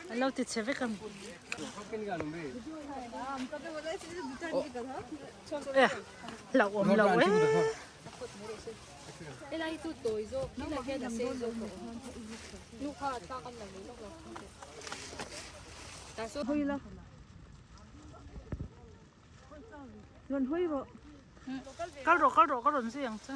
An lo ti chhe vek ang. E hlauhawm lo e. Kal rawh kal rawh ka rawn zui ang che.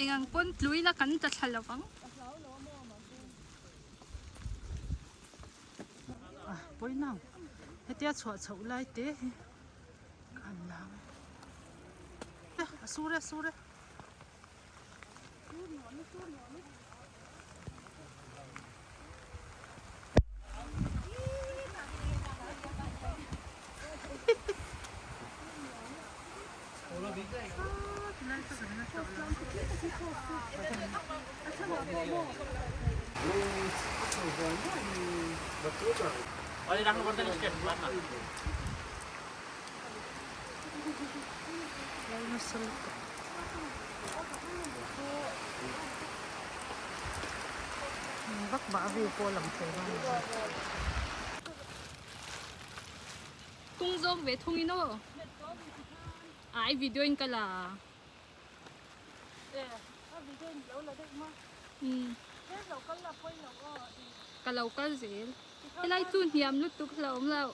Engang pawn tlui la kan ta thla lo vang. Pawinang hetia chhuah chhoh lai te hi ka han lang e a sur e a sur e. Vak vah view pawh a lang thei vang a ni. Tung zawk ve thung in aw. Ai video in ka la. Ka lo kal zel. Helai chu hniam lutuk hlauh awm loh.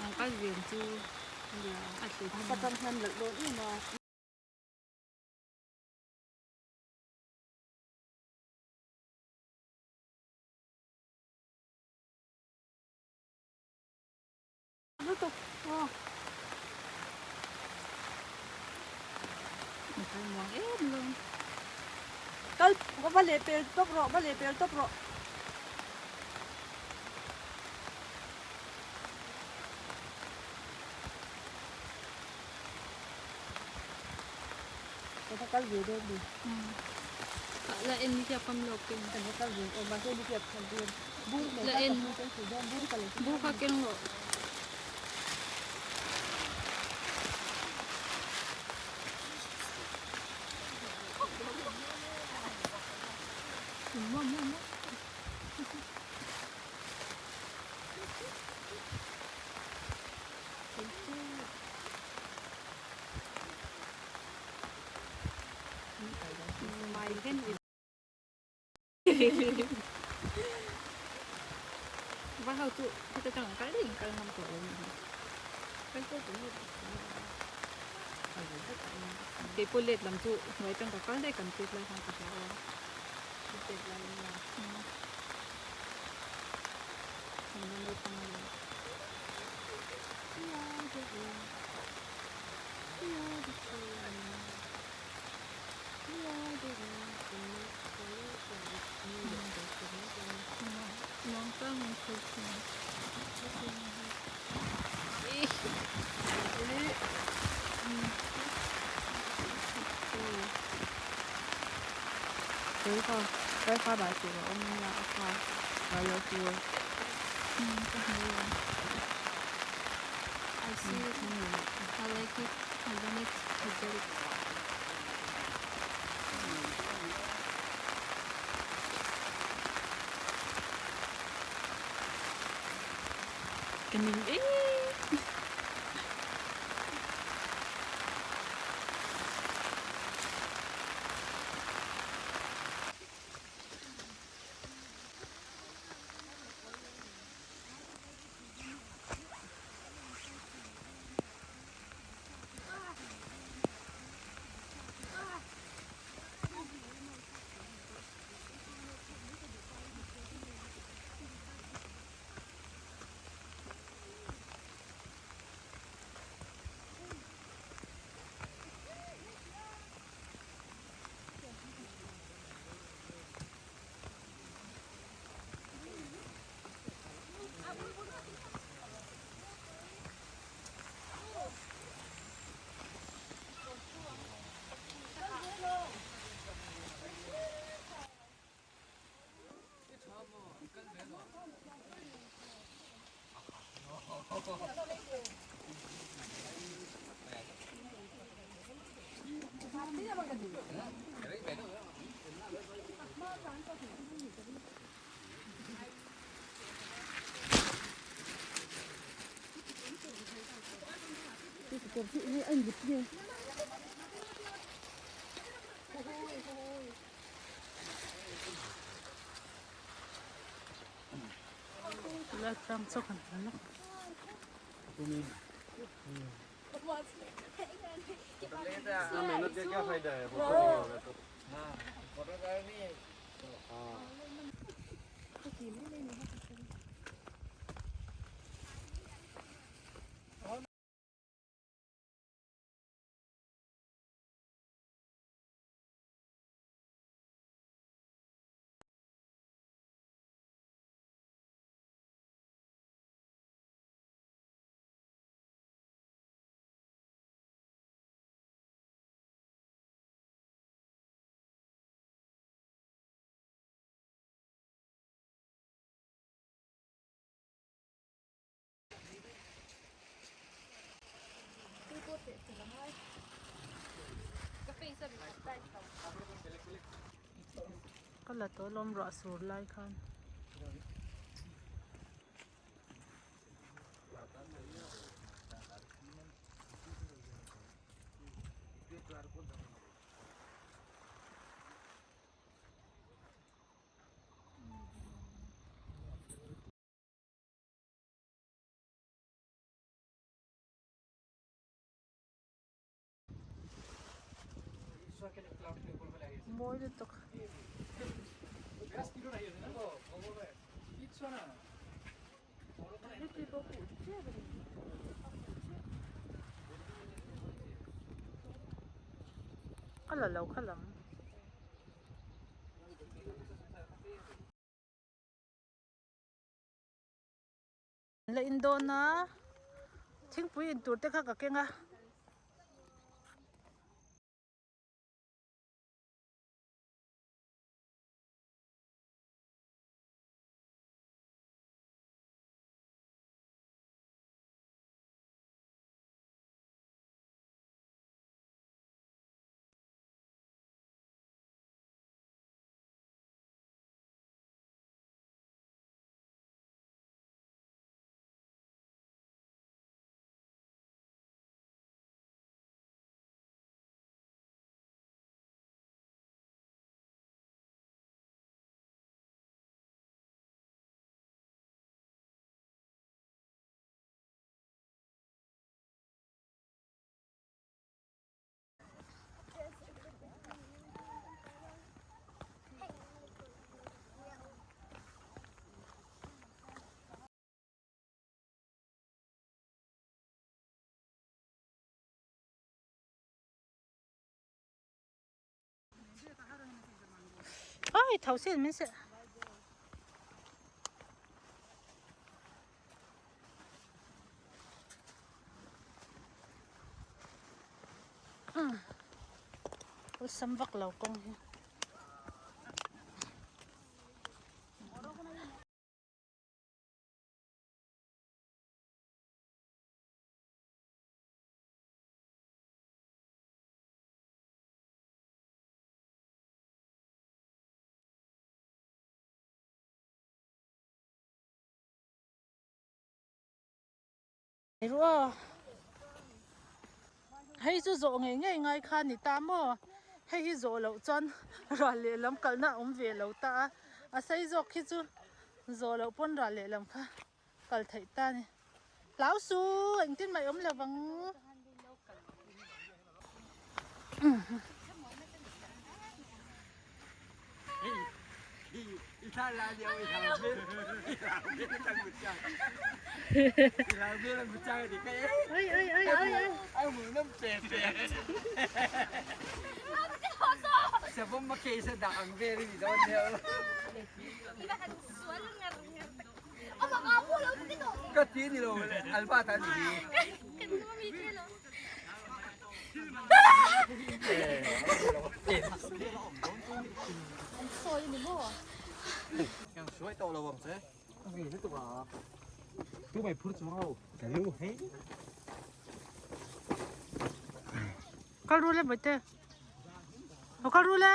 Ang kal vel chu a tle. Lutuk aw. Muang em lo. Kal va leh pel tawp rawh va leh pel tawp rawh. Ka va kal ve dawn ni. La en ni hiap am lo ken. Ka va kal ve aw mahse ni hiap khan dawn. Bur nei La kha en. ka hmu tel thei dawn bur ka lei Bur kha keng rawh. Muang muang muang. Vai ho chu heta tang kal daih in kal ngam tawh lo nih hi. Kei pawh let lam chu hnuai tang ka kal daih kan chet lai khan ka hlau a. Kan la naupang lo. I see it. I like it. I want it. I get it. Ka ning em. Tilai tlang chu kan hmu lawk. Ka la tawh lawm ruah sur lai khan. Mawi lutuk. Ka la lo kha lam. La in dawn a thingpui in tur te kha ka keng a. Ai tho sin min seh. Awlsam vak lo kawng hi. Hei chu zawh ngei ngei ngai kha a ni ta maw? Hei hi zawh loh chuan ral lehlam kalna a awm ve lo ta a, a sei zawk khi chu zawh loh pawn ral lehlam kha kal theih ta a ni. Hlau suh engtin mah i awm lo vang. Kal ru le bawihte. Lo kal ru le.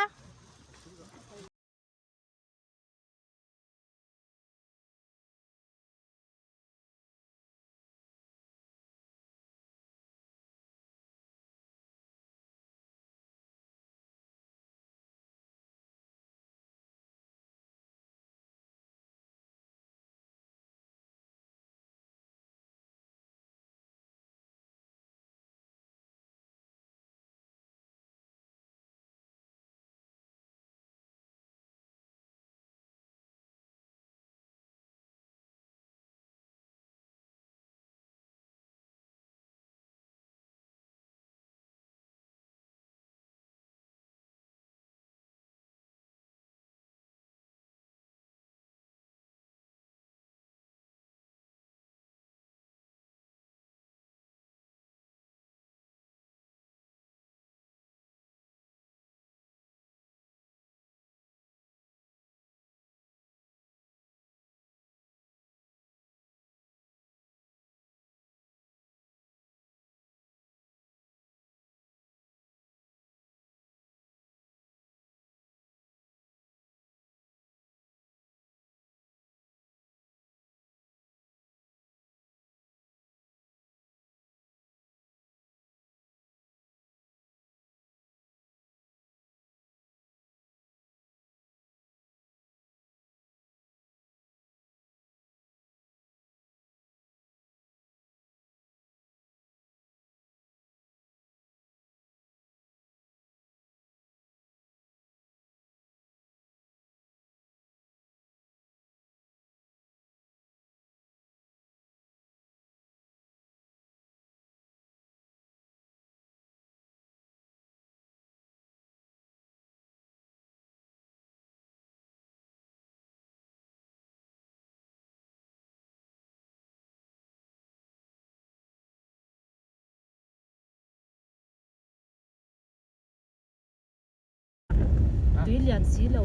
Tui lian si lo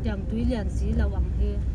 tiang tui lian si lo ang hi.